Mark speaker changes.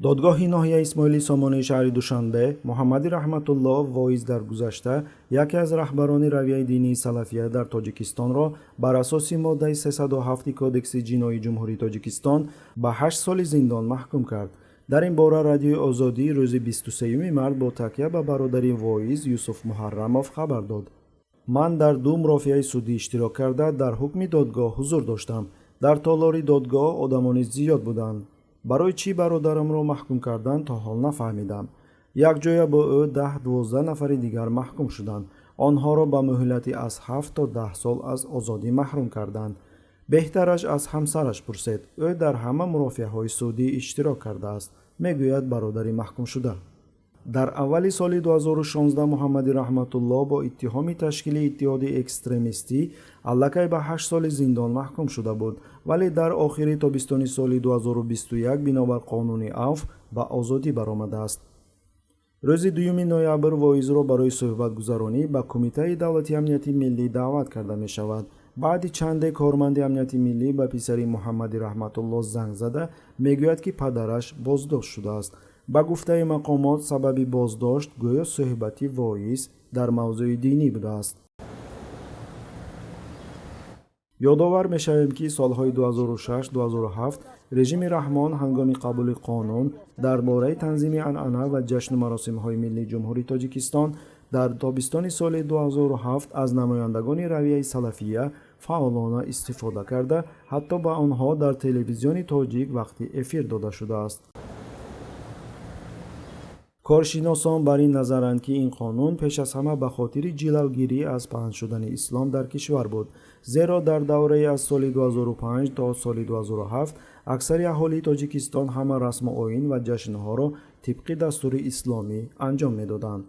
Speaker 1: Додгоҳи ноҳияи Исмоили Сомонии шаҳри Душанбе Муҳаммади Раҳматулло, воиз, дар гузашта яке аз раҳбарони равияи динии салафия дар Тоҷикистонро бар асоси моддаи 307 Кодекси ҷиноии Ҷумҳурии Тоҷикистон ба 8 соли зиндон маҳкум кард. Дар ин бора Радиои Озодӣ рӯзи 23 март бо такя ба бародари воиз Юсуф Муҳаррамов хабар дод. Ман дар ду мурофиаи судӣ иштирок карда, дар ҳукми додгоҳ ҳузур доштам. Дар толори додгоҳ одамони зиёд буданд. Барои чӣ бародарамро маҳкум карданд, то ҳол нафаҳмидам. Якҷоя бо ӯ 10-12 нафари дигар маҳкум шуданд. Онҳоро ба муҳлати аз 7 то 10 сол аз озодӣ маҳрум карданд. Беҳтараш аз ҳамсараш пурсед, ӯ дар ҳама мурофиаҳои судӣ иштирок кардааст, мегӯяд бародари маҳкумшуда. Дар аввали соли 2016 Муҳаммади Раҳматулло бо иттиҳоми ташкили иттиҳоди экстремистӣ аллакай ба 8 соли зиндон маҳкум шуда буд, вале дар охири тобистони соли 2021 бинобар қонуни афв ба озодӣ баромадааст. Рӯзи 2 ноябр воизро барои суҳбатгузаронӣ ба Кумитаи давлати амнияти миллӣ даъват карда мешавад. Баъди чанде корманди амнияти миллӣ ба писари Муҳаммади Раҳматулло занг зада, мегӯяд, ки падараш боздошт шудааст. Ба гуфтаи мақомот, сабаби боздошт гӯё суҳбати воиз дар мавзӯи динӣ будааст. Ёдовар мешавем, ки солҳои 2006-2007 режими Раҳмон ҳангоми қабули қонун дар бораи танзими анъана ва ҷашну маросимҳои миллии Ҷумҳурии Тоҷикистон дар тобистони соли 2007 аз намояндагони равияи салафия фаъолона истифода карда, ҳатто ба онҳо дар телевизиони тоҷик вақти эфир дода шудааст. Коршиносон бар ин назаранд, ки ин қонун пеш аз ҳама ба хотири ҷилавгирӣ аз паҳн шудани ислом дар кишвар буд, зеро дар давраи аз соли 2005 то соли 2007 аксари аҳолии Тоҷикистон ҳама расму оин ва ҷашнҳоро тибқи дастури исломӣ анҷом медоданд.